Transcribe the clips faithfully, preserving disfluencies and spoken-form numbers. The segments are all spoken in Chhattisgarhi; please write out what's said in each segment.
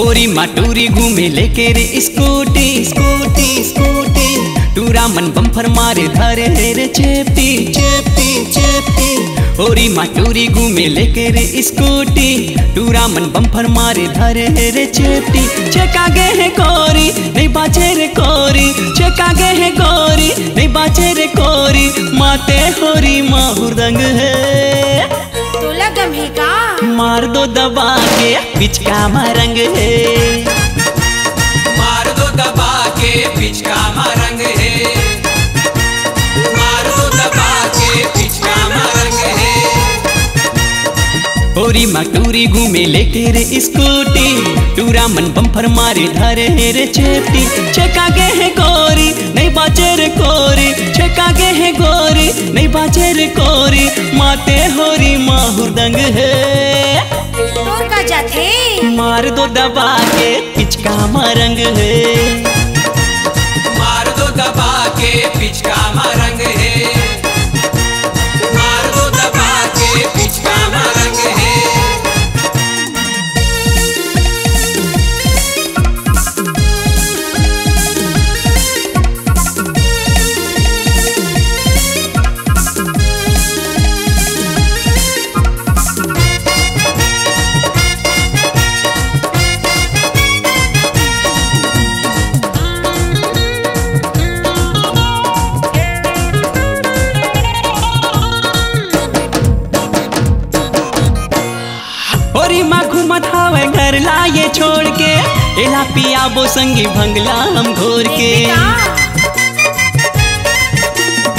होरी मा टूरी घूमे लेके रे स्कूटी, स्कूटी, स्कूटी। टूरा मन बम्फर मारे धरे हे रे चेपटी, चेपटी, चेपटी। होरी मा टूरी घूमे लेके रे स्कूटी। टूरा मन बम्फर मारे धरे हे रे चेपटी। छेका गे हे गोरी, नहीं बाचे रे कोरी। छेका गे हे गोरी, नहीं बाचे रे कोरी। माते होरी मा हुरदंग हे। तोला गम हे का? मार दो दबा के पिचका मा रंग हे। मार दो दबा के पिचका मा रंग हे। मार दो दबा के पिचका मा रंग हे। होरी मा टूरी घूमे लेके रे स्कूटी। टूरा मन बम्फर मारे धरे हे रे चेपटी। छेका गे हे गोरी, नहीं बाचे रे कोरी। छेका गे हे गोरी, नहीं बाचे रे कोरी। माते होरी मा हुरदंग हे। तोर का जाथे? मार दो दबा के पिचका मा रंग हे। मार दो दबा के पिचका मा रंग हे। मार दो दबा के पिचका मा रंग हे। होरी मा घूमत हावय घर ला ये छोड़ के, एला पियाबो संगी भंगला हम घोर के।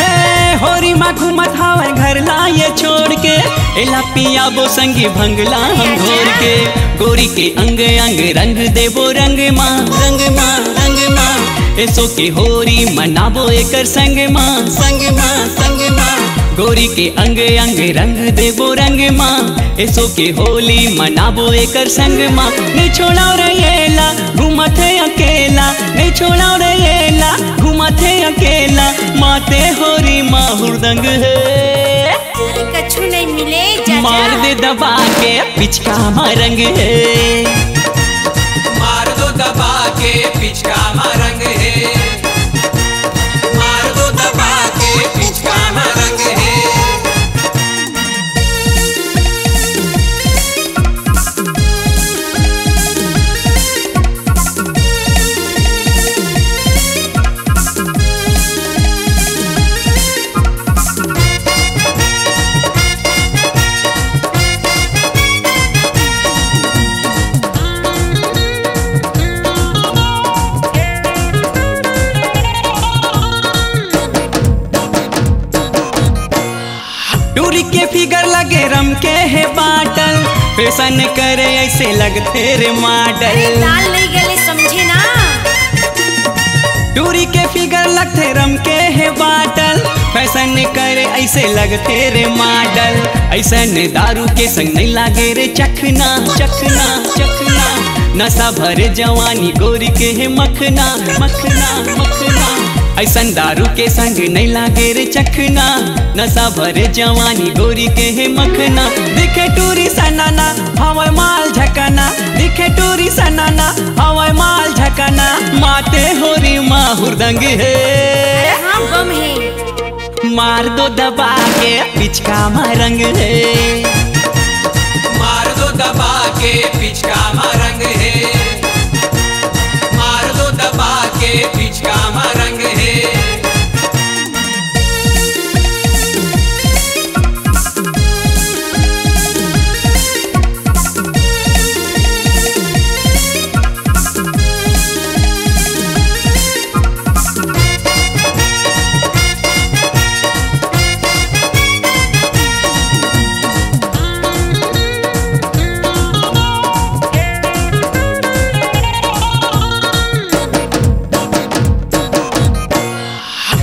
ए, होरी मा घूमत हावय घर ला ये छोड़ के, एला पियाबो संगी भंगला हम घोर के। गोरी के अंग अंग रंग देबो रंग मा, रंग मा, रंग मा। एसो के होरी मनाबो एकर संग मा, संग मा, संग मा। गोरी के अंग अंग रंग देबो रंग मा, एसो के होली मनाबो एकर संग मा। नहीं छोड़ाव रे एला, घूमत हे अकेला, नहीं छोड़ाव रे एला, घूमत हे अकेला। माते होरी मा हुरदंग हे। अरे कछु नहीं मिले, जा, जा। मार दे दबा के पिचका मा रंग हे। मार दो दबा के पिचका मा रंग हे। मार दो दबा के पिचका मा रंग हे। टूरी के फिगर लगे रम के हे बाटल, फैशन करे ऐसे लगथे रे मॉडल। अरे लाल नहीं गले समझे ना। टूरी के फिगर लगथे रम के हे बाटल, फैशन करे ऐसे लगथे रे मॉडल। ऐसन दारू के संग नहीं लागे रे चखना, चखना, चखना। नशा भरे जवानी गोरी के हे मखना, मखना, मखना। ऐसन दारू के संग नहीं लागे रे चखना, नशा भरे जवानी गोरी के हे मखना। दिखे टूरी सनाना, हवय माल झकाना, दिखे टूरी सनाना, हवय माल झकाना। माते होरी मा हुरदंग हे। अरे हाँ, बम हे। मार दो दबा के पिचका मा रंग हे। मार दो दबा के पिचका मा रंग हे। मार दो दबा के पिचका मा रंग हे।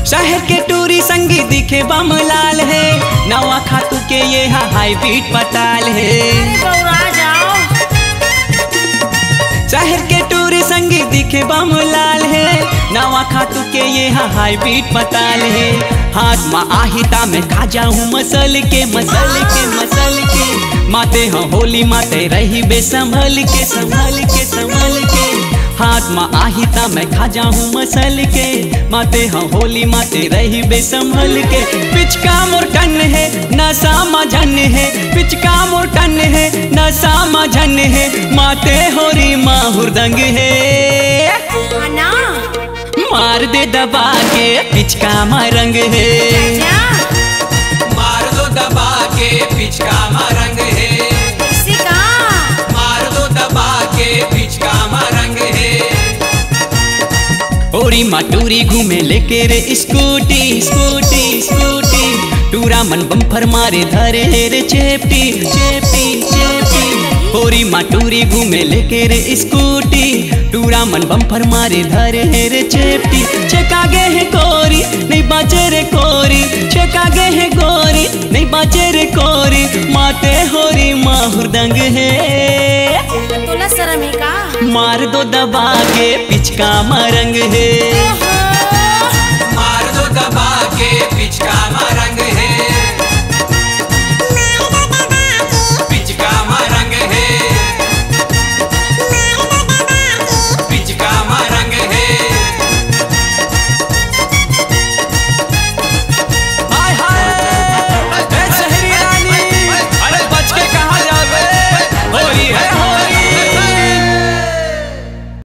शहर के टूरी संगी दिखे बम लाल हे, नवा खातू के ये हा हाईब्रिड पताल हे। अरे बौरा जाओ। शहर के टूरी संगी दिखे बम लाल हे, नवा खातू के ये हा हाईब्रिड पताल हे। हाथ मा आही ता मैं खा जाहूँ मसल के, मसल के, मसल के। माते ह होली माते रहिबे संभल के, संभल के, संभल के। हाथ म आही त मैं खा जाहूं मसल के। माते ह होली माते रहिबे संभल के। पिचका मोर टन हे, नशा म झन हे। पिचका मोर टन हे, नशा म झन हे। माते होरी म हुरदंग हे। आना मार दे दबा के पिचका म रंग हे। जा मार दो दबा के पिचका म रंग हे। इसे का मार दो दबा के पिचका म रंग हे। होरी म टूरी घूमे लेके रे स्कूटी, स्कूटी, स्कूटी। टूरा मन बम्फर मारे धरे हे रे चेपटी, चेपटी, चेपटी। होरी म टूरी घूमे लेके रे स्कूटी। टूरा मन बम्फर मारे धरे हे रे चेपटी। छेका गे हे गोरी, नहीं बाचे रे कोरी। छेका गे हे गोरी, नहीं बाचे रे कोरी। माते होरी म हुरदंग हे। तोला शरम हे का? मार दो दबा के पिचका म रंग हे।